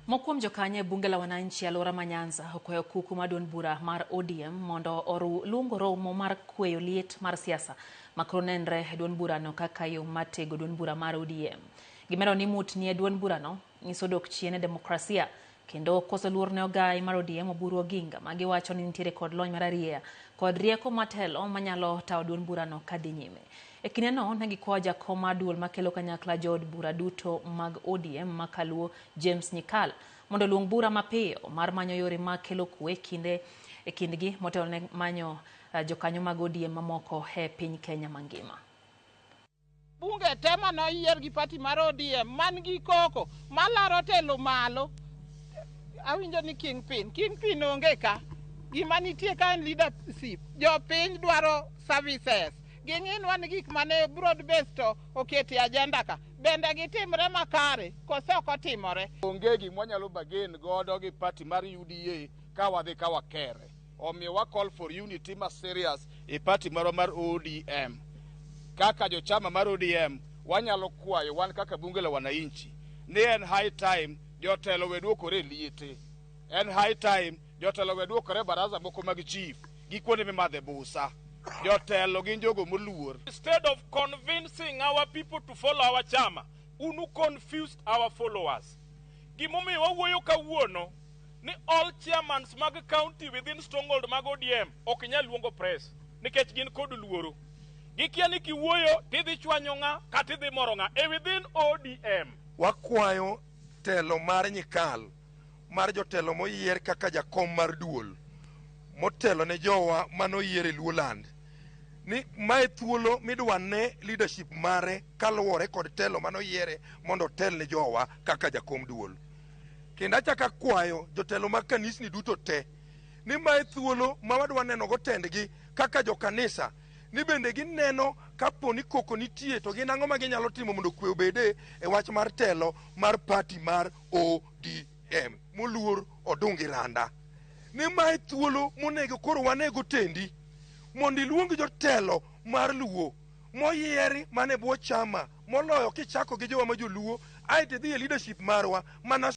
Moko kuom jokanyo e bunge la wananchi e alwora ma Nyanza okwayo kuku mar duond bura mar ODM mondo oru luongo romo mar kweyo liet mar siasa makoro nenre e duond burano kaka yo mar tego duond bura mar ODM. Gimedo ni mutni e duond burano nyiso dok chien e demokrasia kendo koso luor ne ogai mar ODM Oburu Oginga ma giwacho ni nitiere kod lony mararieya kod rieko matelo manyalo tayo duond burano kadhi nyime. E kindeno ne gikwayo jakom mar duol makelo kanyakla jood bura duto mag ODM ma kaluo James Nyikal mondo oluong bura mapiyo mar manyo yore mag kelo kwe kinde e kindgi motelo ne manyo jokanyo mag ODM mamoko e piny Kenya mangima. Bunge te mane oyier gi party mar ODM man gi koko malaro telo malo. Awinjo ni kingpin, kingpin onge ka. Gima nitie ka en leadership. Jopiny dwaro services. Ging'inwa ni gik mane broad based to oketo e agenda ka. Bende gitimre makare kose ok otimore. Onge gima wanyalo bargain godo gi party mar UDA ka wadhi ka wakere. Omiyo wa call for unity ma serious e party marwa mar ODM. Kaka jochama mar ODM wanyalo kwayo wan kaka bunge la wananchi ni en high time jotelo we duokore e liete. En high time jotelo we duokore e baraza moko mag chief gi kuonde mimadhe busa. Jotelo gin jogo moluor. Instead of convincing our people to follow our chama, unu confused our followers. Gimomiyo wawuoyo kawuono ni all chairmans mag county within stronghold mag ODM ok nyal luongo press nikech gin kod luoro. Gikia ni kiwuoyo tidhi chwanyo ng'a kata idhi moro ng'a e within ODM. Wakwayo telo mar Nyikal mar jotelo moyier kaka jakom mar duol motelo ne jowa manoyier e Luoland ni mae thuolo midwa ne leadership mare kaluwore kod telo manoyiere mondo otel ne jowa kaka jakom duol. Kendo achako akwayo jotelo mag kanisni duto te ni mae thuolo ma wadwa neno go tendgi kaka jokanisa ni bende gineno kapo ni koko nitie to gin ang'o ma ginyalo timo mondo kwe obede e wach mar telo mar party mar ODM moluor Odungi Randa. Ni mae thuolo monego koro wanego tendi mondo iluong jotelo mar Luo moyieri mana e bwo chama moloyo kichako gi jowa ma joluo aeto idhi e leadership marwa mana.